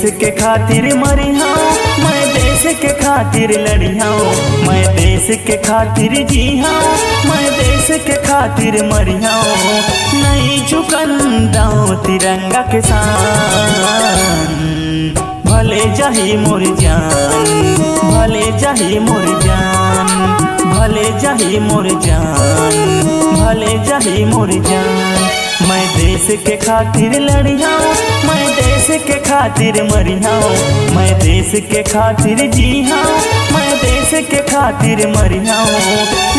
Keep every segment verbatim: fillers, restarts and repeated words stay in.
के खातिर मरिहौं, मैं देश के खातिर लड़िहौं, मैं देश के खातिर जीहौं, मैं देश के खातिर मरिहौं। नहीं झुकन दौं तिरंगा के शान, भले जाही मोर जान, भले जाही मोर जान, भले जाही मोर जान, भले जाही मोर जान। मैं देश के खातिर लड़िहौं, मैं देश के खातिर मरिहौं, मैं देश के खातिर जीहौं, मैं देश के खातिर मरिहौं।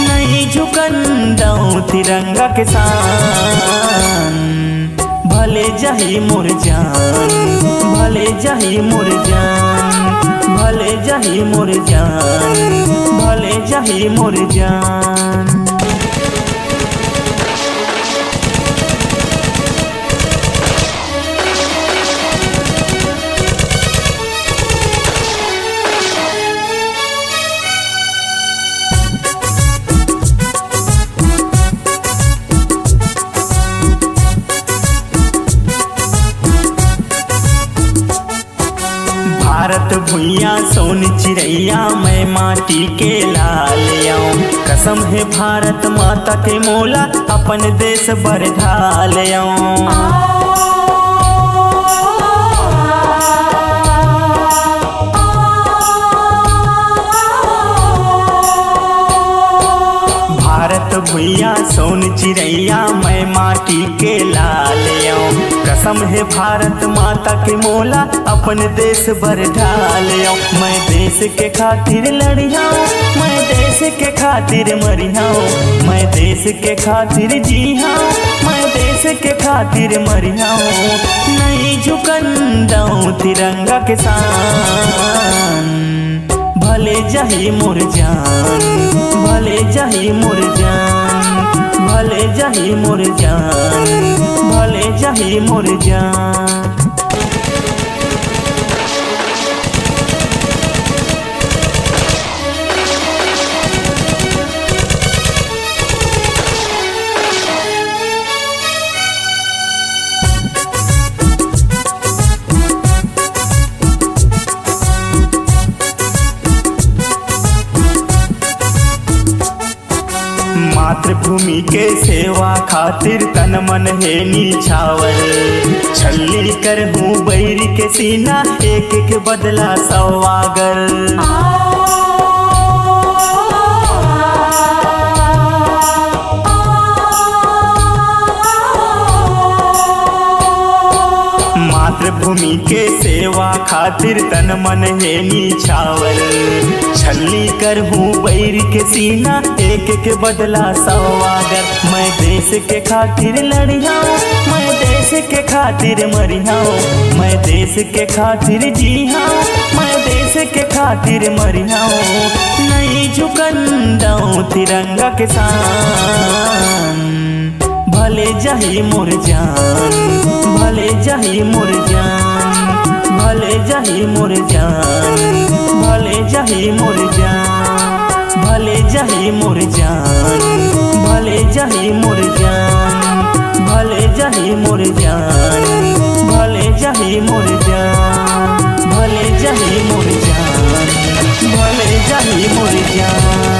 नहीं झुकन दौं तिरंगा के शान, भले जाही मोर जान, भले जाही मोर जान, भले जाही मोर जान, भले जाही मोर जान। भारत भुइयां सोन चिरैया, मैं माटी के लाल अऊं। कसम हे भारत माता के मोला, अपन देश बर ढाल अऊं। भारत भुइयां सोन चिरैया, मैं माटी के लाल अऊं। कसम हे भारत माता के मोला, अपन देश बर ढाल अऊं। मैं देश के खातिर लड़िहौं, मैं देश के खातिर मरिहौं, मैं देश के खातिर जीहौं, मैं देश के खातिर मरिहौं। नहीं झुकन दौं तिरंगा के शान, भले जाही मोर जान, भले जाही मोर जान, भले जाही मोर जान, भले जाही मोर जान। मातृभूमि के सेवा खातिर तन मन हे निछावर। छल्ली करहूं बैरी के सीना, एक एक बदला सौ आगर। मातृभूमि के सेवा खातिर तन मन हे निछावर। छल्ली करहूं बैरी के सीना, एक एक बदला सौ आगर। मैं देश के खातिर लड़िहौं, मैं देश के खातिर मरिहौं, मैं देश के खातिर जीहौं, मैं देश के खातिर मरिहौं। नहीं झुकन दौं तिरंगा के शान, भले जाही मोर जान, भले जाही मोर जान, भले जाही मोर जान, भले जाही मोर जान, भले जाही मोर जान, भले जाही मोर जान, भले जाही मोर जान, भले जाही मोर जान, भले जाही मोर जान, भले जाही मोर जान।